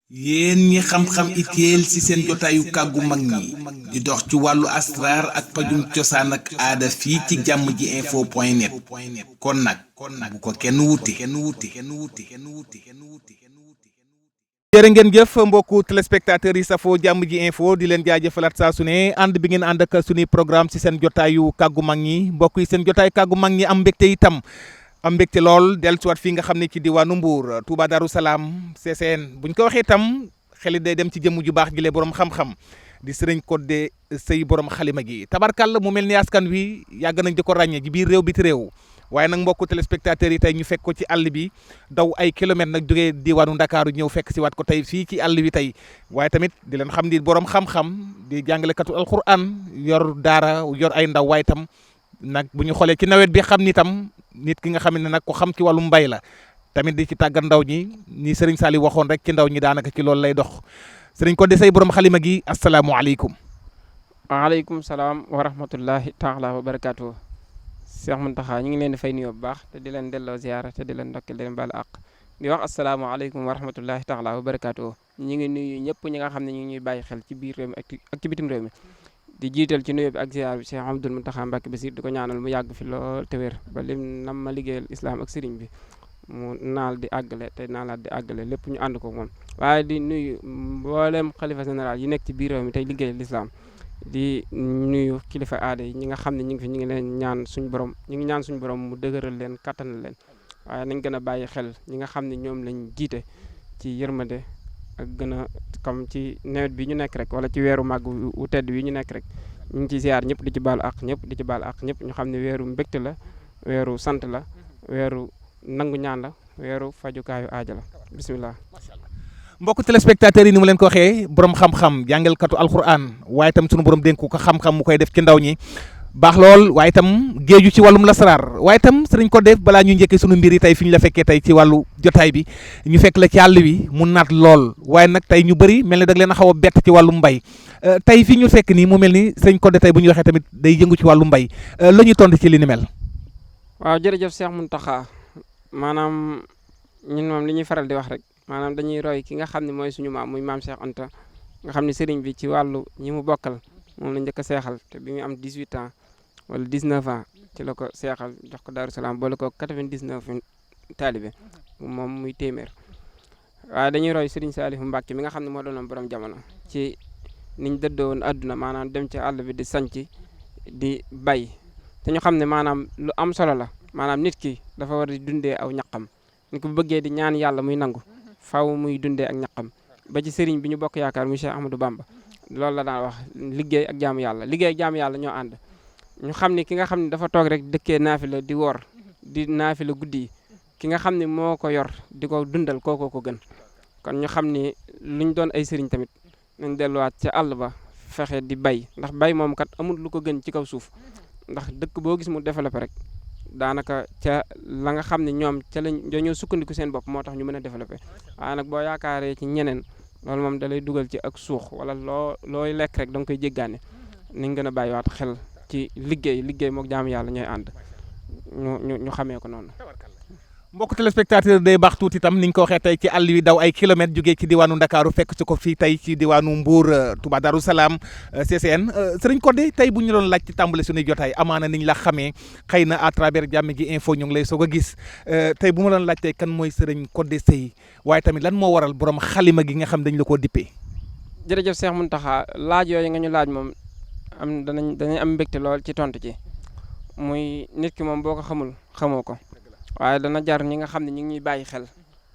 yéen ñi xam-xam itéel ci seen jotaayu kàggu mag ñi di dox ci wàllu asraar ak pajum cosaan ak aada fii ci jàmm ji info point net kon nag bu ko kenn wuti. jërë ngeen jëf mbokku téléspectateurs yi safoo jàmm ji info di leen jaajëfalaat saa su ne ànd bi ngeen ànd ak suñuy programme ci seen jotaayu kàggu mag ñi mbokk yi seen jotaayu kàggu mag ñi am mbégte itam. am mbégte lool dellusiwaat fii nga xam ne ci diwaanu Mbour Touba Darou Salaam CCN buñ ko waxee itam xeli day dem ci jëmm ju baax gi le borom xam-xam di sëriñ Codé Seye borom xalima gi tabarkàlla mu mel ni askan wi yàgg nañ di ko ràññee ci biir réew biti réew waaye nag mbokku téléspectateurs yi tey ñu fekk ko ci àll bi daw ay kilomètres nag jógee diwaanu Ndakaaru ñëw fekk si waat ko tey fii ci àll bi tey waaye tamit di leen xam di borom xam-xam di jàngalekatu alquran yor daara yor ay ndaw waaye tam nag bu ñu xoolee ci nawet bi xam ni tam nit ki nga xam ne nag ko xam ci wàllu mbay la tamit di ci tàggat ndaw ñi ni Serigne Saliou waxoon rek ci ndaw ñi daanaka ci loolu lay dox Serigne Codé Seye borom xalima gi asalaamualeykum. waaleykum salaam wa rahmatullahi taala wa barakaatu. Cheikh Mountakha ñu ngi leen di fay nuyoo bu baax te di leen delloo ziyaara te di leen ndokkeel di leen baal àq di wax asalaamualeykum wa rahmatullahi taala wa barakaatu. ñu ngi nuyu ñëpp ñi nga xam ne ñu ngi ñuy bàyyi xel ci biir réew mi ak ci bitim réew mi. di jiital ci nuyoo bi ak ziar bi Cheikh Abdoul Mountakha Mbacké Bassir di ko ñaanal mu yàgg fi lool te wér ba lim nam ma liggéeyal islam ak sëriñ bi mu naal di àggale te naalaat di àggale lépp ñu ànd ko moom. waaye di nuyu mboolem xalifa général yi nekk ci biir réew mi tey liggéeyal l'islam di nuyu kilifa aada yi ñi nga xam ne ñu ngi fi ñu ngi leen ñaan suñu borom ñu ngi ñaan suñu borom mu dëgëral leen kattanal leen waaye nañ gën a bàyyi xel ñi nga xam ne ñoom lañ jiite ci yërmande ak gën a comme ci nawet bi ñu nekk rek wala ci weeru màgg wu tedd wi ñu nekk rek ñu ngi ci ziar ñëpp di ci baalu ak ñëpp di ci baalu ak ñëpp ñu xam ne weeru mbégte la weeru sant la weeru nangu ñaan la weeru fajukaayu aaja la bisimilah. mbokk téléspectateurs yi ni mu leen ko waxee borom xam-xam jàngalkatu alquran waaye itam sunu borom dénku ko xam-xam mu koy def ci ndaw ñi baax lool waaye itam géeju ci wàllum lasaraar waaye itam sëriñ Codé balaa ñu njëkkee sunu mbir yi tey fi ñu la fekkee tey ci wàllu jotaay bi ñu fekk la ci àll wi mu naat lool waaye nag tey ñu bëri mel ni dag leen a xaw a bett ci wàllum mbay tey fi ñu fekk nii mu mel ni sëriñ Codé tey bu ñu waxee tamit day yëngu ci wàllu mbay la ñuy tontu ci li ni mel. waaw jërëjëf Cheikh Mountakha maanaam ñun moom li ñuy faral di wax rek maanaam dañuy roy ki nga xam ne mooy suñu maam muy maam Cheikh Anta nga xam ne sëriñ bi ci wàllu ñi mu bokkal moom la njëkk a seexal te bi mu am 18 ans wala 19 ans ci la ko seexal jox ko Darou Salaam boole ko 99 taalibe moom muy téeméer waaye dañuy roy Serigne Saliou Mbacké mi nga xam ne moo doonoon borom jamono ci niñ dëddoo woon àdduna maanaam dem ci àll bi di sanc di bay te ñu xam ne maanaam lu am solo la maanaam nit ki dafa war di dundee aw ñaqam nit ko bu bëggee di ñaan yàlla muy nangu faaw muy dundee ak ñaqam ba ci Serigne bi ñu bokk yaakaar muy Cheikh Ahmadou Bamba loolu la daan wax liggéey ak jaamu yàlla liggéey ak jaamu yàlla ñoo ànd ñu xam ne ki nga xam ne dafa toog rek dëkkee naafila di woor di naafila guddi yi ki nga xam ne moo ko yor di ko dundal kookoo ko gën kon ñu xam ne luñ doon ay sëriñ tamit nañ delluwaat ca àll ba fexe di bay ndax bay moom kat amul lu ko gën ci kaw suuf ndax dëkk boo gis mu développé rek daanaka ca la nga xam ne ñoom ca lañ dañoo sukkandiku seen bopp moo tax ñu mën a développé waaye nag boo yaakaaree ci ñeneen loolu moom da lay dugal ci ak suux wala looy lekk rek da nga koy jéggaane nañ gën a bàyyiwaat xel ci liggéey mook jaamu yàlla ñooy ànd ñu xamee ko noonu. mbokk téléspectateur day baax tuuti itam ni ñu ko waxee tey ci àll wi daw ay kilomètres jógee ci diwaanu Ndakaaru fekk ci ko fii tey ci diwaanu Mbour Touba Darou Salaam CCN sëriñ Codé tey bu ñu doon laaj ci tàmbale suñuy jotaay amaana niñ la xamee xëy na à travers jàmm ji info ñu ngi lay soog a gis tey bu ma doon laaj tey kan mooy sëriñ Codé Seye waaye tamit lan moo waral borom xalima gi nga xam dañ la koo dippee. jërëjëf Cheikh Mountakha laaj yooyu nga ñu laaj moom danañ am mbégte lool ci tontu ci muy nit ki moom boo ko xamul xamoo ko waaye dana jar ñi nga xam ne ñu ngi ñuy bàyyi xel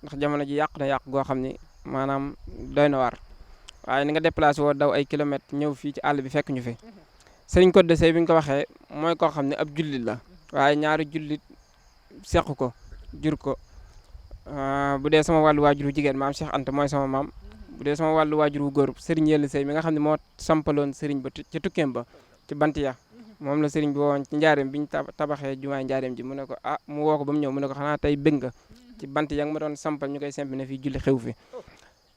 ndax jamono ji yàq na yàq goo xam ne maanaam doy na waar waaye ni nga déplacé woo daw ay kilomètres ñëw fii ci àll bi fekk ñu fi Serigne Codé Seye bi ñu ko waxee mooy koo xam ne ab jullit la waaye ñaari jullit seq ko jur ko bu dee sama wàllu waajur wu jigéen maam Cheikh Anta mooy sama maam bu dee sama wàllu waajur wu góor Serigne Yelli Seye mi nga xam ne moo sampaloon Serigne ba ca tukkeem ba ci bant ya moom la Serigne bi woon ci njaareem bi ñu tabaxee jumaay njaareem ji mu ne ko mu woo ko ba mu ñëw mu ne ko xanaa tey bëgg nga ci bant ya nga ma doon sampal ñu koy sempi ne fii julli xew fi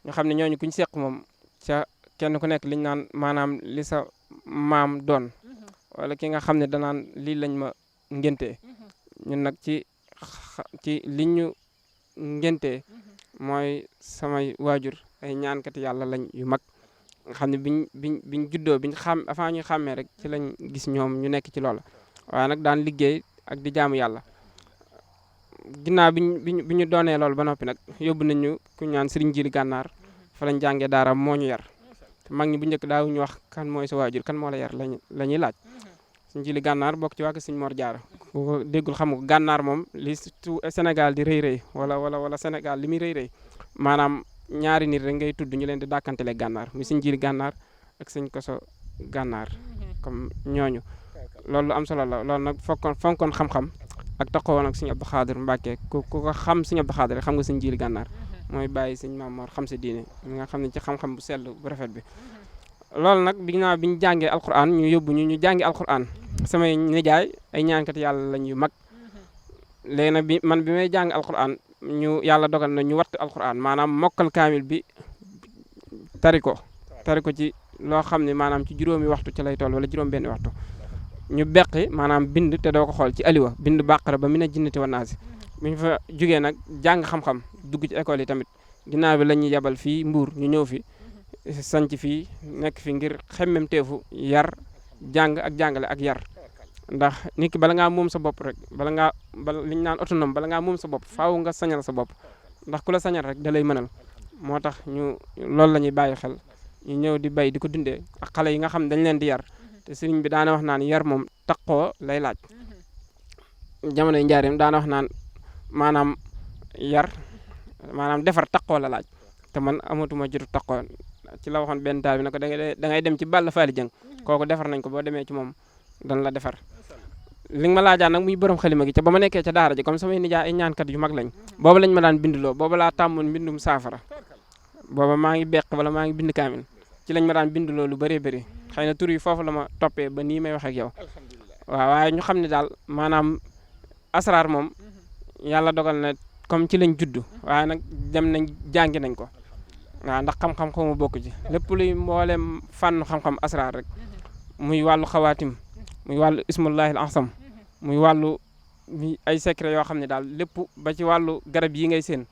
ñu xam ne ñooñu kuñ seq moom ca kenn ku nekk liñ naan maanaam li sa maam doon wala ki nga xam ne danaan lii lañ ma ngéntee ñun nag ci liñ ñu ngéntee mooy samay waajur ay ñaankati yàlla lañ yu mag nga xam ne biñ juddoo avant ñu xàmmee rek ci lañ gis ñoom ñu nekk ci loola waaye nag daan liggéey ak di jaamu yàlla ginnaaw bi ñu doonee loolu ba noppi nag yóbbu nañu ku ñaan Serigne Jili Gànnaar fa lañ jàngee daara moo ñu yar te mag ñi bu njëkk daawuñu wax kan mooy sa waajur kan moo la yar la ñuy laaj Serigne Jili Gànnaar bokk ci waa Serigne Mor Diarra ku ko déggul xam nga Gànnaar moom li surtout Sénégal di rëy wala Sénégal li muy rëy maanaam ñaari nit rek ngay tudd ñu leen di dàkkantele Gànnaar muy Serigne Jili Gànnaar ak Serigne Koso Gànnaar comme ñooñu loolu am solo la loolu nag fonkoon xam-xam ak taxawoon ak Serigne Abdou Khadir Mbacke ku ko xam Serigne Abdou Khadir xam nga Serigne Jili Gànnaar mooy bàyyi Serigne Mame Mor xam sa diine mi nga xam ne ci xam-xam bu sell bu rafet bi loolu nag bi ñu jàngee alquran ñu yóbbu ñu jàngi alquran samay nijaay ay ñaankat yàlla lañ yu mag léegi nag bi may jàng alquran ñu yàlla dogal na ñu wattu alquran maanaam mokkal kaamil bi tari ko ci loo xam ne maanaam ci juróomi waxtu ci lay toll wala juróom benn waxtu ñu beqi maanaam bind te doo ko xool ci aliwa bind bàqara ba mina jinnati wa naasi bu ñu fa jugee nag jàng xam-xam dugg ci école yi tamit ginnaaw bi la ñuy yebal fii Mbuur ñu ñëw fi sanc fii nekk fi ngir xemmem teefu yar jàng ak jàngale ak yar ndax nit ki bala ngaa moom sa bopp rek bala li ñu naan autonome bala ngaa moom sa bopp faaw nga sañal sa bopp ndax ku la sañal rek da lay mënal moo tax loolu la ñuy bàyyi xel ñu ñëw di bay di ko dundee ak xale yi nga xam dañ leen di yar te sëriñ bi daana wax naan yar moom taqoo lay laaj jamonoy njaareem daana wax naan maanaam yar maanaam defar taqoo la laaj te man amatuma jotu taqoo ci la waxoon benn taal bi ne ko da ngay dem ci Balla Faali Jëng kooku defar nañ ko boo demee ci moom dan la defar li nga ma laajaan nag muy borom xalima gi ca ba ma nekkee ca daara ji comme samay nijaay ay ñaankat yu mag lañ booba lañ ma daan bindloo booba laa tàmmoon mbindum saafara booba maa ngi beq wala maa ngi bind kaamil ci lañ ma daan bindloo lu bëree bëri xëy na tur yi foofu la ma toppee ba nii may wax ak yow waaw waaye ñu xam ne daal maanaam asraar moom yàlla dogal na comme ci lañ judd waaye nag dem nañ jàngi nañ ko waaw ndax xam-xam xaw ma bokk ci lépp luy mboolem fànn xam-xam asraar rek muy wàllu xawaatim muy wàllu ismullahi al ansam muy wàllu ay secret yoo xam ne daal lépp ba ci wàllu garab yi ngay seen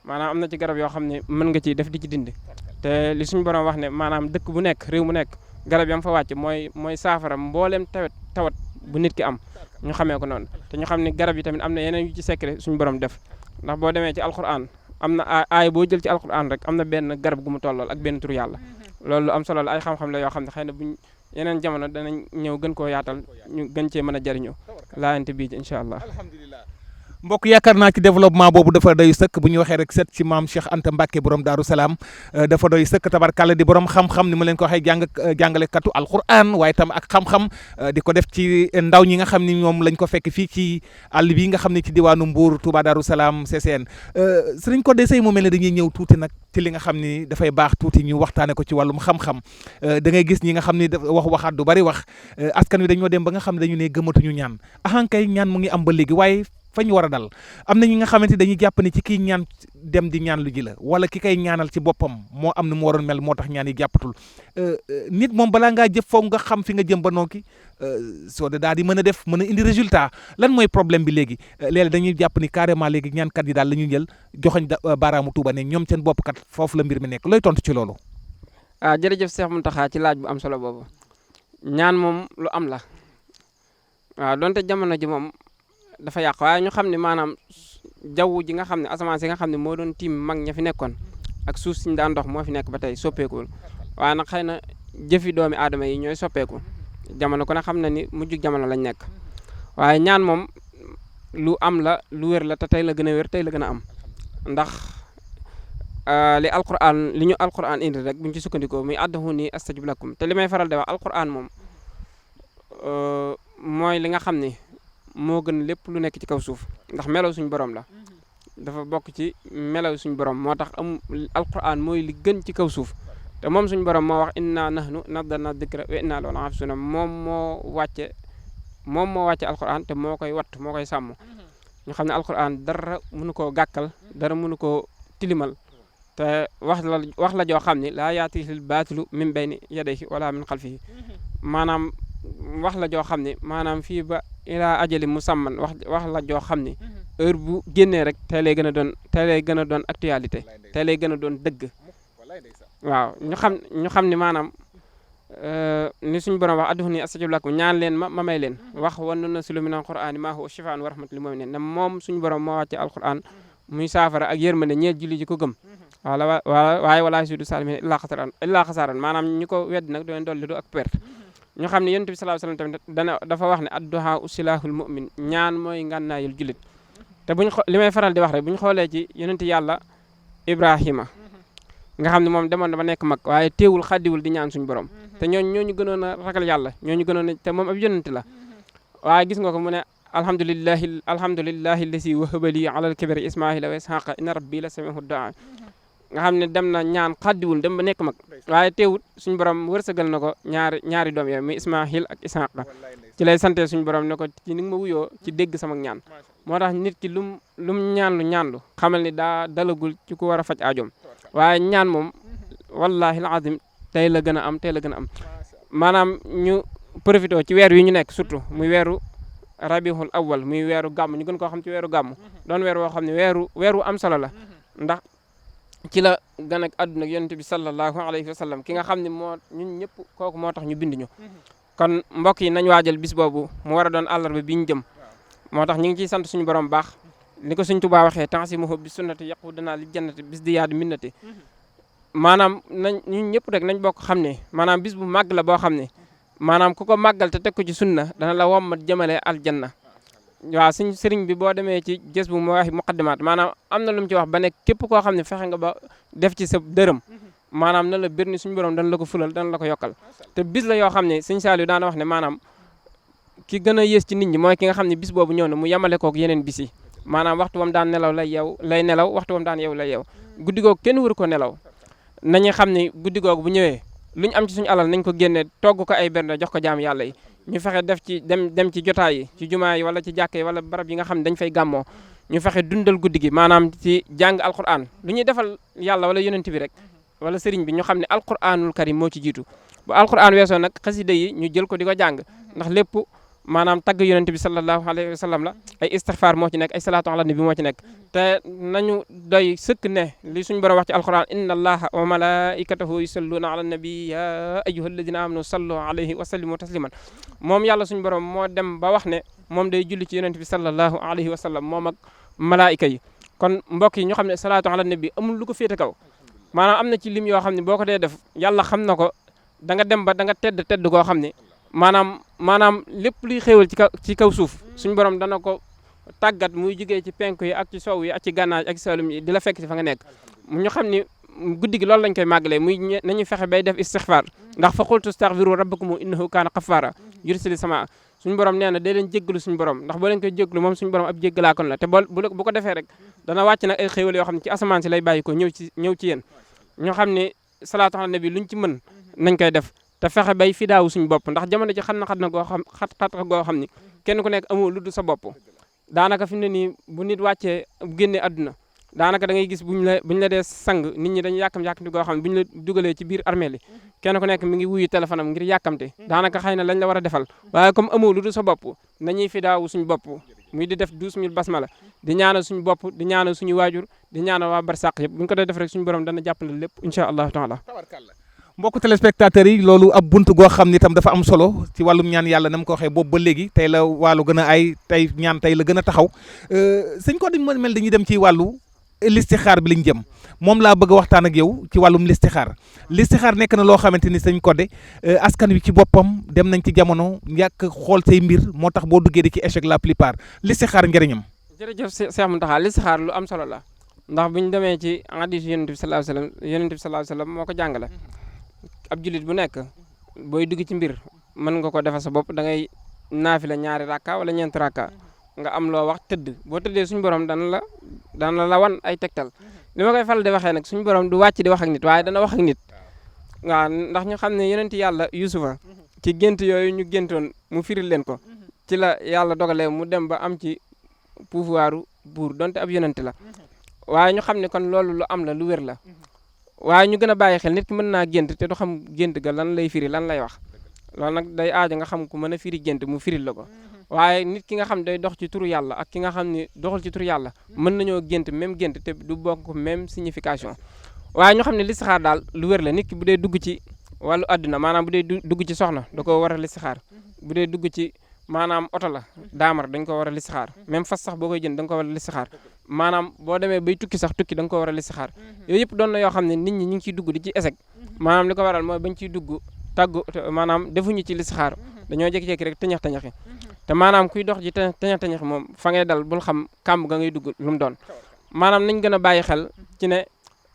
maanaam am na ci garab yoo xam ne mën nga ciy def di ci dindi te li suñu borom wax ne maanaam dëkk bu nekk réew mu nekk garab yam fa wàcc mooy saafara mbooleem tawat bu nit ki am ñu xamee ko noonu te ñu xam ne garab yi tamit am na yeneen yu ci secret suñu borom def ndax boo demee ci alquran am na aay boo jël ci alquran rek am na benn garab gu mu tollool ak benn tur yàlla loolu am solo la ay xam-xam la yoo xam ne xëy na buñ yeneen jamono danañ ñëw gën koo yaatal ñu gën cee mën a jariñoo laayante bii incha allah. mbokk yaakaar naa ci développement boobu dafa doy sëkk bu ñu waxee rek set ci maam Cheikh Anta Mbacke borom Daaru Salaam dafa doy sëkk tabarkàlla di borom xam-xam ni ma leen ko waxee jàngalekatu alquran waaye tam ak xam-xam di ko def ci ndaw ñi nga xam ni ñoom lañ ko fekk fii ci àll bi nga xam ne ci diwaanu Mbour Touba Daaru Salaam CCN sëriñ Codé Seye mu mel ne dañuy ñëw tuuti nag ci li nga xam ni dafay baax tuuti ñu waxtaane ko ci wàllum xam-xam da ngay gis ñi nga xam ni waxaat du bari wax askan wi dañoo dem ba nga xam ne dañu ne gëmatuñu ñaan ahankay ñaan mu ngi am ba léegi waaye fa ñu war a dal am na ñi nga xamante dañuy jàpp ne ci kii ñaan dem di ñaan lu ji la wala ki kay ñaanal ci boppam moo am na mu waroon mel moo tax ñaan yi jàppatul nit moom balaa ngaa jëf foog nga xam fi nga jëm ba nokki soo de daal di mën a def mën a indi résultat lan mooy problème bi léegi léeg-léeg dañuy jàpp ni carrément léegi ñaankat yi daal la ñuy jël joxoñ baaraamu tuuba ne ñoom seen bopp kat foofu la mbir mi nekk looy tontu ci loolu. jërëjëf Cheikh Mountakha ci laaj bu am solo boobu ñaan moom lu am la waaw donte jamono ji moom dafa yàq waaye ñu xam ne maanaam jaww ji nga xam ne asamaan si nga xam ne moo doon tiim mag ña fi nekkoon ak suuf si ñu daan dox moo fi nekk ba tey soppeekuwul waaye nag xëy na jëfi doomi aadama yi ñooy soppeeku jamono ko ne xam na ni mujjug jamono lañ nekk waaye ñaan moom lu am la lu wér la te tey la gën a wér tey la gën a am ndax li ñu alquran indi rek buñ ci sukkandikoo muy ad'uuni astajib lakum te li may faral di wax alquran moom mooy li nga xam ni moo gën lépp lu nekk ci kaw suuf ndax melaw suñu borom la dafa bokk ci melaw suñu borom moo tax alquran mooy li gën ci kaw suuf te moom suñu borom moo wax inna nahnu nazzalna dhikra wa inna lahu lahafizun moom moo wàcce alquran te moo koy watt moo koy sàmm ñu xam ne alquran dara mënu koo gàkkal dara mënu koo tilimal te wax la joo xam ne laa yaatihil baatilu min bayni yadayhi wala min xalfihi maanaam wax la joo xam ne maanaam fii ba ilaa ajali musamman wax la joo xam ne heure bu génnee rek tey lay gën a doon actualité tey lay gën a doon dëgg waaw ñu xam ni maanaam ni suñu borom wax adduhu ni astajib lakum ñaan leen ma may leen wax wan nunazzilu mina al-qur'ani ma huwa shifaa'un wa rahmatun lil mu'minin ne moom suñu borom moo wàcce alquran muy saafara ak yërmande ñeel julli ji ko gëm waaye walaa yaziidu zaalimiina illaa xasaaran maanaam ñu ko wedd nag doon dolli du ak perte ñu xam ne yonent bi sallallahu alayhi wasallam tamit dafa wax ne ad-du'aa silaahul mu'min ñaan mooy ngànnaayul jullit te li may faral di wax rek bu ñu xoolee ci yonent yàlla Ibrahima nga xam ne moom demoon na ba nekk mag waaye teewul xaddiwul di ñaan suñu borom te ñooñu gënoon a ragal yàlla ñooñu gënoon a te moom ab yonent la waaye gis nga ko mu ne alhamdulillahi lasi wahaba li ala al-kibari ismaila wa ishaqa inna rabbi la samihu du'a nga xam ne dem na ñaan xaddiwul dem ba nekk mag waaye teewul suñu borom wërsëgal na ko ñaari doom yooyu muy ismail ak ishaqa ci lay sante suñu borom ne ko ci ni nga ma wuyoo ci dégg sama ñaan moo tax nit ki lum ñaanlu xamal ni daa dalagul ci ku war a faj aajoom waaye ñaan moom wallahi alazim tey la gën a am maanaam ñu profité ci weer wi ñu nekk surtout muy weeru rabiul awwal muy weeru gàmm ñu gën koo xam ci weeru gàmm doon weer woo xam ne weeru am solo la ndax ci la gën ak àdduna ak yonent bi sallallahu alayhi wa sallam ki nga xam ne ñun ñëpp kooku moo tax ñu bind ñu kon mbokk yi nañ waajal bis boobu mu war a doon àllarba bi ñu jëm moo tax ñu ngi ciy sant suñu borom baax ni ko suñ Tuubaa waxee ta'simuhu bi sunnati yaquduna li jannati bis diyaadi minnati maanaam ñun ñëpp rek nañ bokk xam ne maanaam bis bu màgg la boo xam ne maanaam ku ko màggal te teg ko ci sunna dana la wommat jëmale aljanna waaw suñ sëriñ bi boo demee ci gës bu mu wax muqaddimaat maanaam am na lu mu ci wax ba ne képp koo xam ne fexe nga ba def ci sa dërëm maanaam na la bir ni suñu borom dana la ko fulal dana la ko yokkal te bis la yoo xam ne sëñ Saliou daana wax ne maanaam ki gën a yées ci nit ñi mooy ki nga xam ne bis boobu ñëw na mu yemale kook yeneen bis yi maanaam waxtu wam daan nelaw lay nelaw waxtu wam daan yeew lay yeew guddi googu kenn waru ko nelaw nañu xam ne guddi googu bu ñëwee lu ñu am ci suñu alal nañ ko génne togg ko ay bernde jox ko jaam yàlla yi ñu fexe def ci dem ci jotaay yi ci jumaa yi wala ci jàkka yi wala barab yi nga xam ne dañ fay gàmmoo ñu fexe dundal guddi gi maanaam ci jàng alquran lu ñuy defal yàlla wala yonent bi rek wala sëriñ bi ñu xam ne alquranul karim moo ci jiitu bu alquran weesoo nag xasida yi ñu jël ko di ko jàng ndax lépp maanaam tagg yonent bi sallallahu alayhi wa sallam la ay istighfar moo ci nekk ay salaatu ala nabi moo ci nekk te nañu doy sëkk ne li suñu borom wax ci alquran inna allaha wa malaikatahu yusalluna ala nabi ya ayyuha alladina amanu sallu alayhi wa sallimu tasliman moom yàlla suñu borom moo dem ba wax ne moom day julli ci yonent bi sallallahu alayhi wa sallam moom ak malaayika yi kon mbokk yi ñu xam ne salaatu ala nabi amul lu ko féete kaw maanaam am na ci lim yoo xam ne boo ko dee def yàlla xam na ko da nga dem ba da nga tedd goo xam ne maanaam lépp luy xéewal ci kaw suuf suñu borom dana ko tàggat muy jugee ci penku yi ak ci sow yi ak ci gànnaar ak ci salum yi di la fekk ci fa nga nekk ñu xam ni guddi gi loolu lañ koy màggalee muy nañu fexe bay def istighfar ndax fa qultu astaghfiru rabbakum innahu kaana ghaffara yursilis samaa suñu borom nee na day leen jéggalu suñu borom ndax boo leen koy jéggalu moom suñu borom ab jéggalaakoon la te bu ko defee rek dana wàcc nag ay xéewal yoo xam ne ci asamaan si lay bàyyi ko ñëw ci yéen ñu xam ne salaatu ala nabi luñ ci mën nañ koy def te fexe bay fidaawu suñu bopp ndax jamono ji xat na goo xam ni kenn ku nekk amoo lu dul sa bopp daanaka fi mu ne nii bu nit wàccee génne àdduna daanaka da ngay gis buñ la dee sang nit ñi dañu yàkkamti goo xam ne buñ la dugalee ci biir armée li kenn ku nekk mi ngi wuyu téléphone am ngir yàkkamte daanaka xëy na lañ la war a defal waaye comme amoo lu dul sa bopp nañuy fidaawu suñu bopp muy di def 12000 basmala di ñaanal suñu bopp di ñaanal suñu waajur di ñaanal waa barsàq yëpp buñ ko dee def rek suñu borom dana jàppale lépp incha allahu taala mbokk téléspectateurs yi loolu ab bunt goo xam ni itam dafa am solo ci wàllum ñaan yàlla na ma ko waxee boobu ba léegi tey la wàllu gën a ay tey ñaan tey la gën a taxaw sëñ ko dañ mel dañuy dem ci wàllu listixaar bi lañ jëm moom laa bëgg a waxtaan ak yow ci wàllum listixaar nekk na loo xamante ni sëñ Codé askan wi ci boppam dem nañ ci jamono yàq xool say mbir moo tax boo duggee di ci échec la plupart listixaar njëriñam. jërëjëf Cheikh Mountakha listixaar lu am solo la ndax bu ñu demee ci hadiis yonent bi sallallahu alayhi wa sallam moo ko jàngale ab jullit bu nekk booy dugg ci mbir mën nga ko defal sa bopp da ngay naafila 2 rakka wala 4 rakka nga am loo wax tëdd boo tëddee suñu borom dana la wan ay tegtal li ma koy faral di waxee nag suñu borom du wàcc di wax ak nit waaye dana wax ak nit waaw ndax ñu xam ne yonent yàlla Yusufa ci gént yooyu ñu géntoon mu firil leen ko ci la yàlla dogalee mu dem ba am ci pouvoiru buur donte ab yonent la waaye ñu xam ne kon loolu lu am la lu wér la waaye ñu gën a bàyyi xel nit ki mën naa gént te du xam gént ga lan lay firi lan lay wax loolu nag day aaja nga xam ku mën a firi gént mu firil la ko waaye nit ki nga xam day dox ci turu yàlla ak ki nga xam ne doxul ci turu yàlla mën nañoo gént même gént te du bokk même signification waaye ñu xam ne listixaar daal lu wér la nit ki bu dee dugg ci wàllu àdduna maanaam bu dee dugg ci soxna da ko war a listixaar bu dee dugg ci maanaam oto la daamar dañ ko war a listixaar même fas sax boo koy jënd da nga ko war a listixaar maanaam boo demee bay tukki sax tukki da nga ko war a listixaar yooyu yëpp doon na yoo xam ne nit ñi ñu ngi ciy dugg di ci échec maanaam li ko waral mooy bañ ciy dugg tàggu maanaam defuñu ci listixaar dañoo jékki-jékki rek tëñax-tëñaxi te maanaam kuy dox ji tëñax-tëñaxi moom fa ngay dal bul xam kàmb ga ngay dugg lu mu doon maanaam nañ gën a bàyyi xel ci ne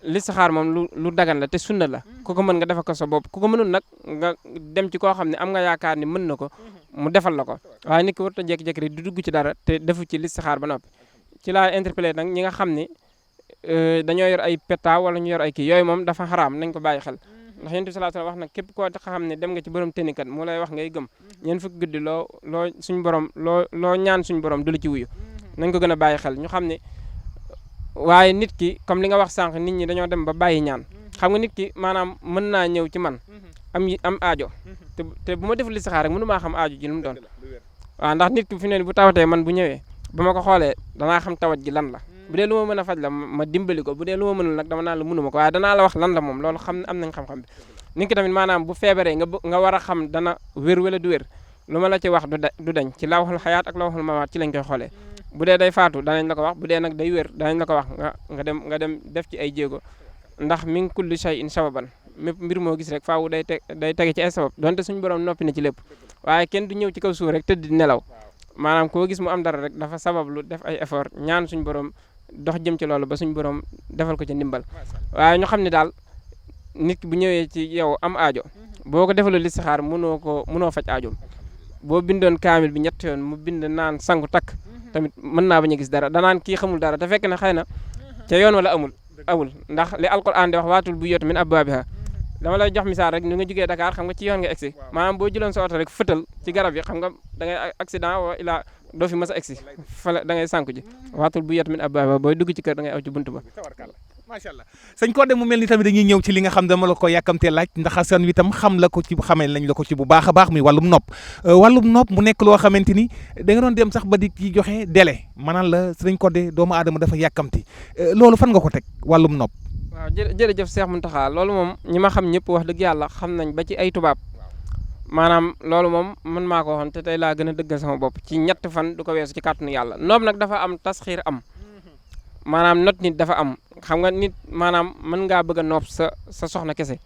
listixaar moom lu dagan la te sunna la ku ko mën nga defal ko sa bopp ku ko mënul nag nga dem ci koo xam ne am nga yaakaar ni mën na ko mu defal la ko waaye nit ki warut a jékki-jékki rek di dugg ci dara te defu ci listixaar ba noppi ci laa interpellé nag ñi nga xam ne dañoo yor ay peta wala ñu yor ay kii yooyu moom dafa xaraam nañ ko bàyyi xel ndax yonent bi sallallahu alayhi wasallam wax na képp koo xam ne dem nga ci borom tenikat mu lay wax ngay gëm ñeen fukki guddi loo suñu borom loo ñaan suñu borom du la ci wuyu nañ ko gën a bàyyi xel ñu xam ne waaye nit ki comme li nga wax sànq nit ñi dañoo dem ba bàyyi ñaan xam nga nit ki maanaam mën naa ñëw ci man am aajo te bu ma def listixaar rek mënu maa xam aajo ji lu mu doon waaw ndax nit ki fi ne bu tawatee man bu ñëwee ba ma ko xoolee danaa xam tawat ji lan la bu dee lu ma mën a faj la ma dimbali ko bu dee lu ma mënul nag dama naan la mënu ma ko waaye danaa la wax lan la moom loolu xam am nañ xam-xam bi nit ki tamit maanaam bu feebaree nga war a xam dana wér wala du wér lu ma la ci wax du dañ ci lawhul xayaat ak lawhul mamaat ci lañ koy xoolee bu dee day faatu danañ la ko wax bu dee nag day wér danañ la ko wax nga dem def ci ay jéego ndax min kulli shay'in sababan mépp mbir moo gis rek faawu day tege ci ay sabab donte suñu borom noppi na ci lépp waaye kenn du ñëw ci kaw suuf rek tëdd di nelaw maanaam koo gis mu am dara rek dafa sabablu def ay effort ñaan suñu borom dox jëm ci loolu ba suñu borom defal ko ci ndimbal waaye ñu xam ne daal nit ki bu ñëwee ci yow am aajo boo ko defalul listixaar mënoo faj aajoom boo bindoon kaamil bi ñett yoon mu bind naan sangu takk tamit mën naa bañ a gis dara danaan kii xamul dara te fekk na xëy na ca yoon wala amul ndax li alquran di wax waatul bu yot min abwaabiha dama lay jox misaal rek ni nga jógee Dakar xam nga ci yoon nga egsi maanaam boo jëloon sa oto rek fëtal ci garab yi xam nga da ngay accident wa ilaa doo fi mës a egsi fala da ngay sànku ji waatul bu yot min abwaabiha booy dugg ci kër da ngay aw ci buntu ba macha allah sëñ Codé mu mel ni tamit dañuy ñëw ci li nga xam dama la ko yàkkamtee laaj ndax askan wi tam xam la ko ci xamee lañ la ko ci bu baax a baax muy wàllum nopp mu nekk loo xamante ni da nga doon dem sax ba di ci joxe délai maanaam la sëñ Codé doomu aadama dafa yàkkamti loolu fan nga ko teg wàllum nopp. waaw jërëjëf Cheikh Mountakha loolu moom ñi ma xam ñëpp wax dëgg yàlla xam nañ ba ci ay tubaab maanaam loolu moom man maa ko waxoon te tey laa gën a dëggal sama bopp ci ñett fan du ko weesu ci kàttanu yàlla noob nag dafa am tasxiir am maanaam not nit dafa am xam nga nit maanaam mën ngaa bëgg a nopp sa soxna kese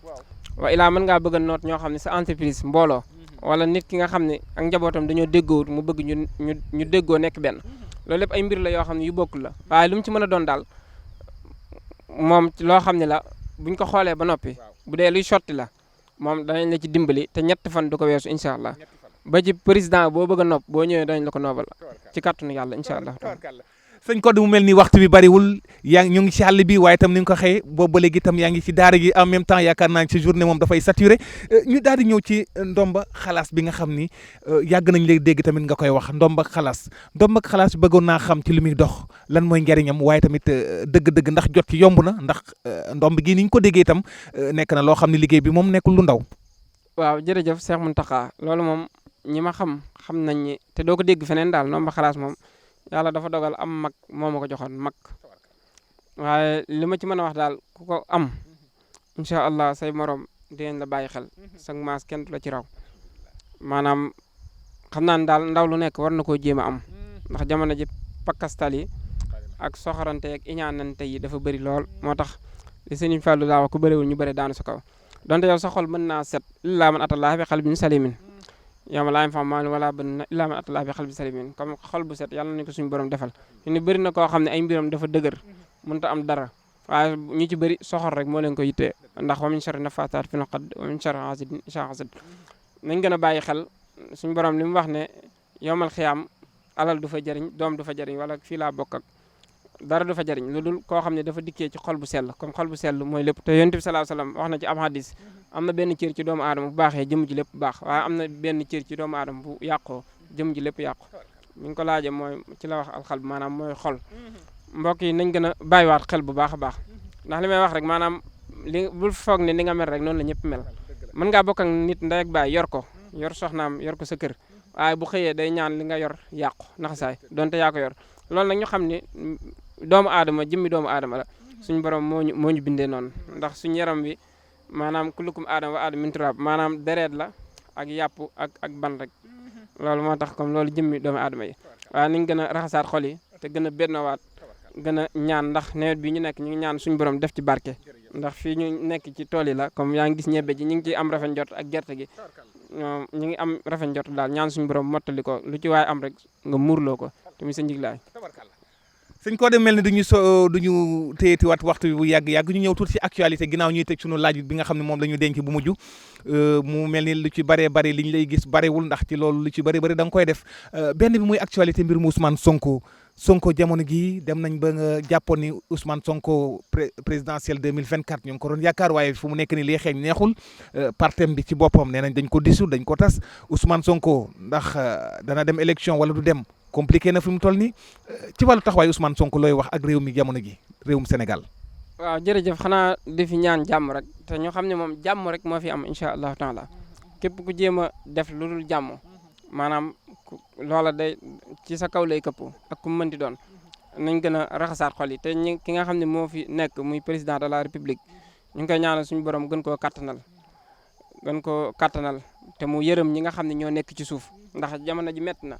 wa ilaa mën ngaa bëgg a noot ñoo xam ne sa entreprise mbooloo wala nit ki nga xam ne ak njabootam dañoo déggoo mu bëgg ñu déggoo nekk benn loolu lépp ay mbir la yoo xam ne yu bokkul la waaye lu mu ci mën a doon daal moom loo xam ne la buñ ko xoolee ba noppi bu dee luy sotti la moom danañ la ci dimbali te ñett fan du ko weesu incha allah ba ci président boo bëgg a nopp boo ñëwee danañ la ko noobal ci kàttanu yàlla incha allah. sëñ Codé mu mel ni waxtu bi bariwul ñu ngi ci àll bi waaye itam ni nga ko xëyee boobu ba léegi itam yaa ngi ci daara gi en même temps yaakaar naa ci journée moom dafay saturé ñu daal di ñëw ci ndomba xalaas bi nga xam ni yàgg nañ léegi dégg tamit nga koy wax ndomba xalaas bëggoon naa xam ci li muy dox lan mooy njariñam waaye tamit dëgg-dëgg ndax jot ci yomb na ndax ndomb gi ni ñu ko déggee itam nekk na loo xam ne liggéey bi moom nekkul lu ndaw. waaw jërëjëf Cheikh Mountakha loolu moom ñi ma xam nañ ni te doo ko dégg feneen daal ndomba xalaas moom yàlla dafa dogal am mag moo ma ko joxoon mag waaye li ma ci mën a wax daal ku ko am incha allah say morom dinañ la bàyyi xel sag maas kenn du la ci raw maanaam xam naa ne daal ndaw lu nekk war na koo jéem a am ndax jamono ji pakkastal yi ak soxorante ak iñaanante yi dafa bëri lool moo tax li Sëriñ Fallu daa wax ku bëriwul ñu bëri daanu sa kaw donte yow sa xol mën naa set illaa man atallaaha bi qalbin salimin yow ma laa yam maalun wala banuun illaa man atallaaha bi qalbin salimin comme xol bu set yàlla nañu ko suñu borom defal ni bëri na koo xam ne ay mbiram dafa dëgër mënut a am dara waaye ñu ci bëri soxor rek moo leen ko yittee ndax wa min sharri naffaathaati fil uqad wa min sharri haasidin izaa hasad nañ gën a bàyyi xel suñu borom li mu wax ne yowmal xiyaam alal du fa jëriñ doom du fa jëriñ wala fii laa bokk ak dara du fa jëriñ lu dul koo xam ne dafa dikkee ci xol bu sell comme xol bu sell mooy lépp te yonent bi sallallahu alayhi wasallam wax na ci am hadis am na benn cër ci doomu aadama bu baaxee jëm ji lépp baax waaye am na benn cër ci doomu aadama bu yàqoo jëm ji lépp yàqu mi ngi ko laajee mooy ci la wax alxalb maanaam mooy xol mbokk yi nañ gën a bàyyiwaat xel bu baax a baax ndax li may wax rek maanaam li bul foog ne ni nga mel rek noonu la ñëpp mel mën ngaa bokk ak nit ndey ak baay yor ko yor soxnaam yor ko sa kër waaye bu xëyee day ñaan li nga yor yàqu naxasaay donte yaa ko yor loolu nag ñu xam ne doomu aadama jëmmi doomu aadama la suñu borom moo ñu bindee noonu ndax suñu yaram bi maanaam kullukum aadama wa aadama min turaab maanaam deret la ak yàpp ak ban rek loolu moo tax comme loolu jëmmi doomu aadama yi waaye nañ gën a raxasaat xol yi te gën a bennowaat gën a ñaan ndax nawet bi ñu nekk ñu ngi ñaan suñu borom def ci barke ndax fii ñu nekk ci tool yi la comme yaa ngi gis ñebbe ji ñu ngi ciy am rafet njort ak gerte gi ñu ngi am rafet njort daal ñaan suñu borom mottali ko lu ci waaye am rek nga muurloo ko te muy sa njiglaay sëñ Codé mel ni duñu téyeti waxtu bi bu yàgg ñu ñëw tuuti ci actualité ginnaaw ñuy tëj sunu laaj bi nga xam ne moom la ñu denc bu mujj mu mel ni lu ci bëree bëri li ñu lay gis bëriwul ndax ci loolu lu ci bëri da nga koy def benn bi muy actualité mbir mu Ousmane Sonko jamono gi dem nañ ba nga jàppoon ni Ousmane Sonko présidentielle 2024 ñu ngi ko doon yaakaar waaye fu mu nekk ni liy xeeñ neexul partem bi ci boppam nee nañ dañ ko disu dañ ko tas Ousmane Sonko ndax dana dem élection wala du dem compliqué na fi mu toll nii ci wàllu taxawaay Ousmane Sonko looy wax ak réew mi jamono gi réewum Sénégal. waaw jërëjëf xanaa di fi ñaan jàmm rek te ñu xam ne moom jàmm rek moo fi am incha allahu taala képp ku jéem a def lu dul jàmm maanaam loola day ci sa kaw lay këpp ak ku mu mënti doon nañ gën a raxasaat xol yi te ki nga xam ne moo fi nekk muy président de la république ñu ngi koy ñaanal suñu borom gën koo kattanal te mu yërëm ñi nga xam ne ñoo nekk ci suuf ndax jamono ji métti na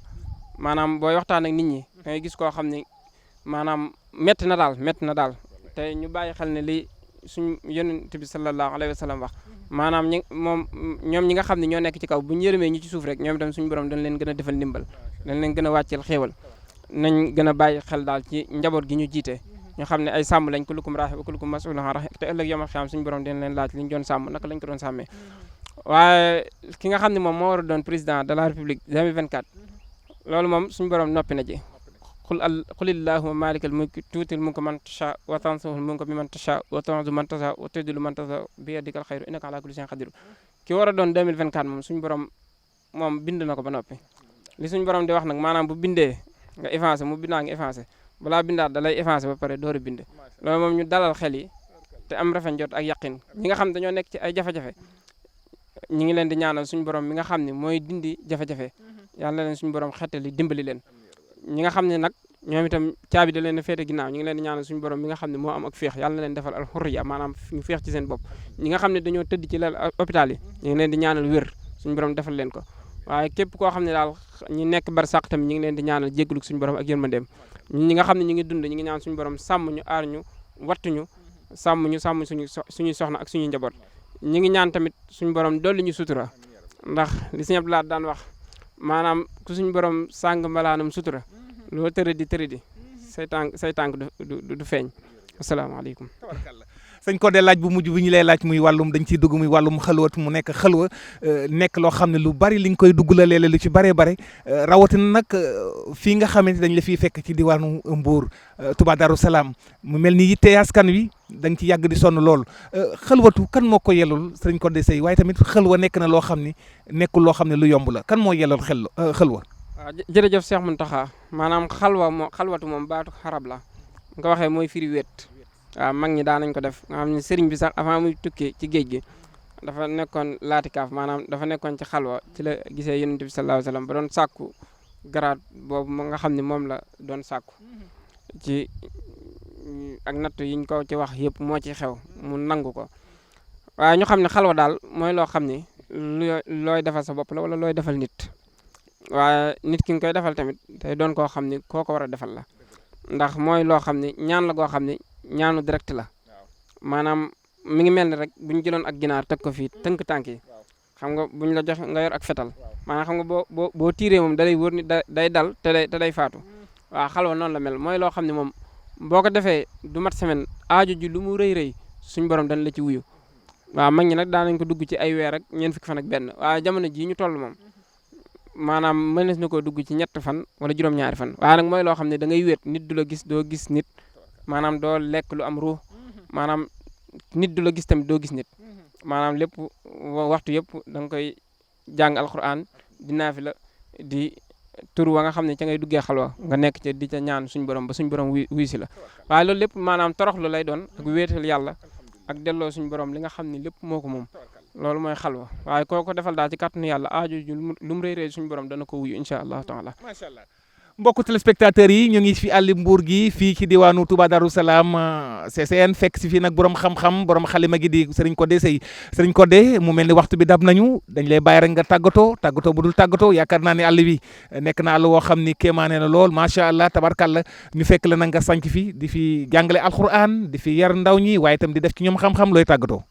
maanaam booy waxtaan ak nit ñi da ngay gis koo xam ne maanaam métti na daal te ñu bàyyi xel ne li suñu yonent bi sallallahu alayhi wa sallam wax maanaam ñoom ñi nga xam ne ñoo nekk ci kaw bu ñu yërëmee ñi ci suuf rek ñoom itam suñu borom dañ leen gën a defal ndimbal dañ leen gën a wàcceel xéewal nañ gën a bàyyi xel daal ci njaboot gi ñu jiite ñu xam ne ay sàmm lañ kullukum raaxi wa kullukum mas'uulun an ra'iyyatihi te ëllëg yomal xiyaam suñu borom dañ leen laaj li ñu doon sàmm naka lañ ko doon sàmmee waaye ki nga xam ne moom moo war a doon président de la république 2024 loolu moom suñu borom noppi na ci qulillahumma maalikal mulki tuutil mulka man tashaa wa tanzi'ul mulka mimman tashaa wa tu'izzu man tashaa wa tudhillu man tashaa bi yadikal khayru innaka ala kulli shay'in qadir ki war a doon 2024 moom suñu borom moom bind na ko ba noppi li suñu borom di wax nag maanaam bu bindee nga effacé mu bindaa nga effacé balaa bindaat da lay effacé ba pare door a bind loolu moom ñu dalal xel yi te am rafet njot ak yaqin ñi nga xam dañoo nekk ci ay jafe-jafe ñi ngi leen di ñaanal suñu borom mi nga xam ne mooy dindi jafe-jafe yàlla leen suñu borom xettali dimbali leen ñi nga xam ne nag ñoom itam caabi da leen a féete ginnaaw ñu ngi leen di ñaanal suñu borom mi nga xam ne moo am ak féex yàlla na leen defal al hurriya maanaam ñu féex ci seen bopp ñi nga xam ne dañoo tëdd ci lal hôpital yi ñu ngi leen di ñaanal wér suñu borom defal leen ko waaye képp koo xam ne daal ñi nekk barsàq tamit ñu ngi leen di ñaanal jéggalu suñu borom ak yërmandeem ñi nga xam ne ñu ngi dund ñu ngi ñaan suñu borom sàmm ñu aar ñu wattuñu sàmm suñuy soxna ak suñuy njaboot ñi ngi ñaan tamit suñu borom dolli ñu sutura ndax li Sëñ Abdou Lahad daan wax maanaam ku suñu borom sàng mbalaanam sutura loo tëradi say tànk du feeñ asalaamaaleykum. sëñ Codé laaj bu mujj bi ñu lay laaj muy wàllum dañ ciy dugg muy wàllum xalwat mu nekk xalwa nekk loo xam ne lu bari li nga koy dugg la léeg-léeg lu ci baree bare rawatina nag fii nga xamante dañ la fiy fekk ci diwaanu Mbour Touba Darou Salaam mu mel ni yitte askan wi da nga ci yàgg di sonn lool xalwatu kan moo ko yellul sëñ Codé Seye waaye tamit xalwa nekk na loo xam ne nekkul loo xam ne lu yomb la kan moo yellul xalwa. waaw jërëjëf Cheikh Mountakha maanaam xalwatu moom baatu xarab la nga waxee mooy firi wéet waaw mag ñi daan nañ ko def nga xam ne sëriñ bi sax avant muy tukkee ci géej gi dafa nekkoon laatikaaf maanaam dafa nekkoon ci xalwa ci la gisee yonent bi sallallahu alayhi wasallam ba doon sàkku garaat boobu nga xam ne moom la doon sàkku ci ak natt yiñ ko ci wax yëpp moo ci xew mu nangu ko waaye ñu xam ne xalwa daal mooy loo xam ne looy defal sa bopp la wala looy defal nit waaye nit ki nga koy defal tamit tey doon koo xam ne koo ko war a defal la ndax mooy loo xam ne ñaan la goo xam ne ñaanu direct la maanaam mi ngi mel ni rek bu ñu jëloon ak ginaar teg ko fii tënk tànk yi xam nga bu ñu la jox nga yor ak fetal maanaam xam nga boo tiiree moom da lay wóor ni day dal te day faatu waaw xalwa noonu la mel mooy loo xam ne moom boo ko defee du mat semaine aajo ji lu mu rëy suñ borom dañ la ci wuyu waaw mag ñi nag daan nañ ko dugg ci ay weer ak ñeent fukki fan ak benn waaye jamono jii ñu toll moom maanaam mënees na koo dugg ci 3 fan wala juróom-ñaari fan waaye nag mooy loo xam ne da ngay wéet nit du la gis doo gis nit maanaam doo lekk lu am ruux maanaam nit du la gis tamit doo gis nit maanaam lépp waxtu yëpp da nga koy jàng alquran di naafila di tur wa nga xam ne ca ngay duggee xalwa nga nekk ca di ca ñaan suñ borom ba suñ borom wuy si la waaye loolu lépp maanaam toroxlu lay doon ak wéetal yàlla ak delloo suñ borom li nga xam ne lépp moo ko moom loolu mooy xalwa waaye koo ko defal daal ci kàttanu yàlla aajo ju lu mu rëy suñu borom dana ko wuyu incha allahu taala. macha allah mbokku téléspectateurs yi ñu ngi fi àlli Mbour gi fii ci diwaanu Touba Darou Salaam CCN fekk si fii nag borom xam-xam borom xalima gi di Serigne Codé Seye Serigne Codé mu mel ni waxtu bi dab nañu dañ lay bàyyi rek nga tàggatoo bu dul tàggatoo yaakaar naa ne àll bi nekk na àll woo xam ni kéemaane na lool macha allah tabarkalla ñu fekk la nag nga sanc fi di fi jàngale alquran di fi yar ndaw ñi waaye itam di def ci ñoom xam-xam looy tàggatoo.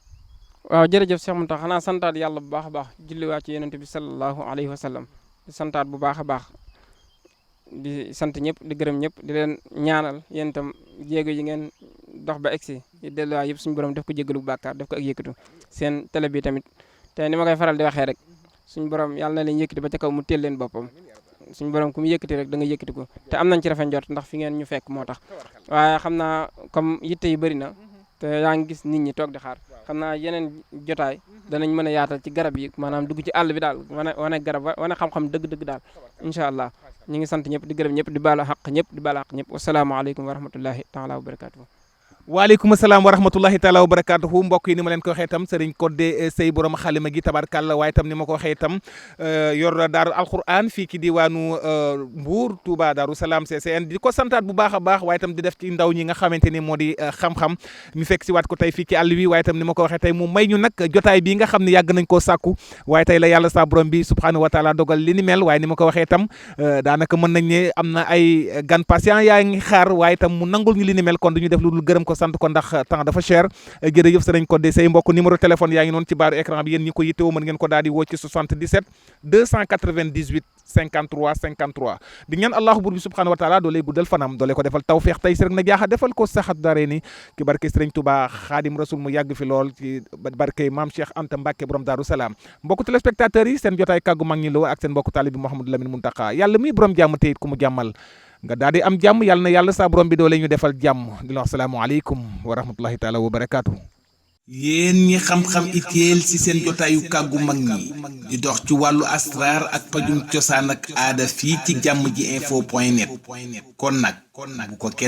waaw jërëjëf Cheikh Mountakha xanaa santaat yàlla bu baax a baax julliwaat ci yonent bi sallallahu alayhi wa sallam di santaat bu baax a baax di sant ñëpp di gërëm ñëpp di leen ñaanal yéen itam jéego yi ngeen dox ba egsi di delluwaay yëpp suñu borom def ko jéggalu bàkkaar def ko ak yëkkatu seen télé bi tamit te ni ma koy faral di waxee rek suñu borom yàlla na leen yëkkati ba ca kaw mu teel leen boppam suñu borom ku mu yëkkati rek da nga yëkkati ko te am nañ ci rafet njort ndax fi ngeen ñu fekk moo tax waaye xam naa comme yitte yi bëri na te yaa ngi gis nit ñi toog di xaar xam naa yeneen jotaay danañ mën a yaatal ci garab yi maanaam dugg ci àll bi daal wane garab wane xam-xam dëgg-dëgg daal incha allah ñu ngi sant ñëpp di gërëm ñëpp di baalu xaq ñëpp di baalu xaq ñëpp wasalaamaaleykum wa rahmatullahi taala wa barakatuhu waaleykum salaam wa rahmatullahi taala wa barakatuhu mbokk yi ni ma leen ko waxee itam Serigne Codé Seye borom xalima gi tabarkàlla waaye itam ni ma ko waxee itam yor daaru alquran fii ki diwaanu Mbour Touba Darou Salaam CCN di ko santaat bu baax a baax waaye itam di def ci ndaw ñi nga xamante ni moo di xam-xam ñu fekk si waat ko tey fii ci àll wi waaye itam ni ma ko waxee tey mu may ñu nag jotaay bii nga xam ne yàgg nañ koo sàkku waaye tey la yàlla sa borom bi subhanahu wa taala dogal li ni mel waaye ni ma ko waxee itam daanaka mën nañ ne am na ay gan patient yaa ngi xaar waaye itam mu nangul ñu li ni mel kon duñu def lu dul gërëm ko sant ko ndax temps dafa cher jërëjëf Serigne Codé Seye mbokk numéro téléphone yaa ngi noonu ci baaru écran bi yéen ñi ko yittewoo mën ngeen ko daal di woo ci 77 298 53 53 di ñaan allahu buur bi subhanahu wa taala doole guddal fanam doole ko defal tawfeex tey sër na jaaxa defal ko saxat dare ni ki barke Serigne Touba Xaadim Rasul mu yàgg fi lool ci barke Maam Cheikh Anta Mbacke borom Darou Salaam mbokk téléspectateurs yi seen jotaay kàggu mag ñi la ak seen mbokk taalibi Mouhamadou Lamine Muntaka yàlla muy borom jàmm te it ku mu jàmmal nga daal di am jàmm yàlla na yàlla sa borom bi doole ñu defal jàmm di la wax salaamualeykum wa rahmatullahi taala wa barakaatu. yéen ñi xam-xam itéel ci seen jotaayu kàggu mag ñi di dox ci wàllu asraar ak pajum cosaan ak aada fii ci jàmm ji info point net kon nag bu ko kenn